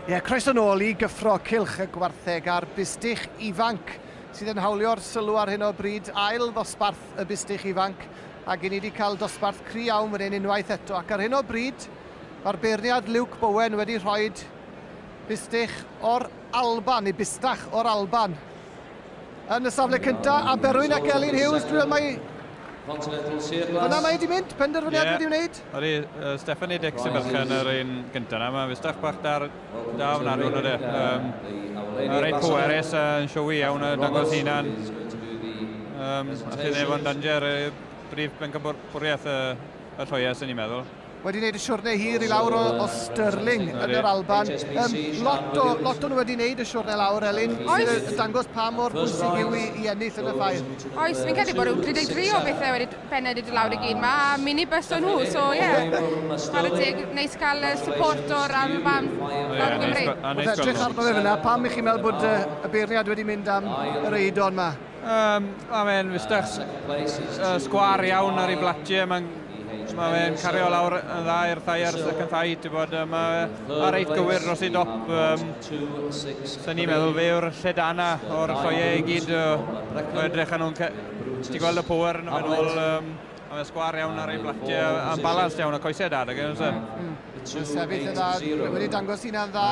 Ie, croeso nôl i gyffro cylch y gwartheg a'r bustych ifanc sydd yn hawlio'r sylw ar hyn o bryd, ail ddosbarth y bustych ifanc, ac i ni wedi cael dosbarth cry iawn fan hyn unwaith eto. Ac ar hyn o bryd, mae'r beirniad Luke Bowen wedi rhoi bustych o'r Alban, neu bustach o'r Alban, yn y safle cyntaf, a Berwyn ac Elin Hughes, dwi'n meddwl mai Fyna mae wedi mynd, penderfyniad wedi wneud. Odi, Stephanie Dick sy'n berchen yr un gyntaf yna. Mae fustach bach da ofnadwy yna de. Reit pwerus, yn showy iawn, yn dangos hunan. A chi ddim yn danger, brif bencampwriaeth y lloiau sy'n ni'n meddwl. Wedi wneud y siwrne hir i lawr o Stirling yn yr Alban. Lot o nhw wedi wneud y siwrne lawr, Elin, sydd yn dangos pa mor bwysig yw i ennill yn y ffair. Oes, fi'n credu bod rhyw 33 o bethau wedi pennau wedi dod lawr i gyd. Mae minibus o'n nhw, so ie. Chwarae teg, neis cael support o'r Alban lawr o Gymru. Wrth edrych arno fe fyna, pam i chi'n meddwl bod y beirniad wedi mynd am yr eidon ma? Mae fe'n fustach sgwâr iawn ar ei blatiau. Mae fe'n cario lawr yn dda i'r thai a'r second thai, ti'n bod, mae reit gywir dros ei dop. Sy'n ni'n meddwl fe yw'r lledana o'r lloiau i gyd, o edrych arnw'n, ti'n gweld y power yn ôl, mae fe'n sgwâr iawn ar ei blatiau, a'n balans iawn, a coesau da, ag yn Mae'n sefyll yn dda, wedi dangos hunan dda,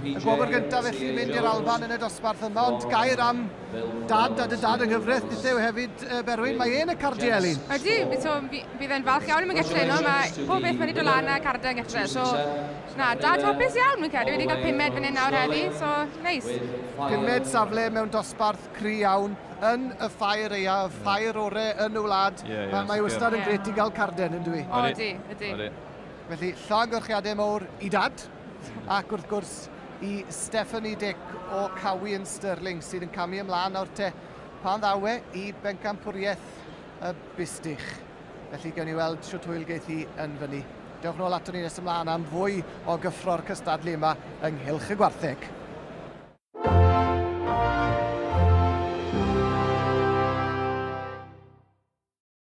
y gwobr gyntaf felly mynd i'r Alban yn y dosbarth yma, ond gair am dad a dy dad yng nghyfraith, nid hefyd, Berwyn, mae e'n y cardiau, Elin. Ydy, so, bydd e'n falch iawn yn gytre yno, mae pob beth wedi dod lan â cardiau yn gytre, so na, dad hapus iawn, fi'n credu, wedi cael pumed fan hyn nawr heddi, so neis. Pumed safle mewn dosbarth cry iawn yn y ffair aeaf, ffair ore yn y wlad. Mae wastad yn gret i gael carden, yn dwi? O, ydy, ydy. Felly, llongyfarchiadau mawr i dad, ac wrth gwrs i Stephanie Dick o Cowie yn Stirling sydd yn camu ymlaen nawr te pan ddawe i bencampwriaeth y bustych. Felly, gewn ni weld shwt hwyl geith hi yn fyny. Dewch nôl aton ni nes ymlaen am fwy o gyffro'r cystadlu yma yng nghylch y gwartheg.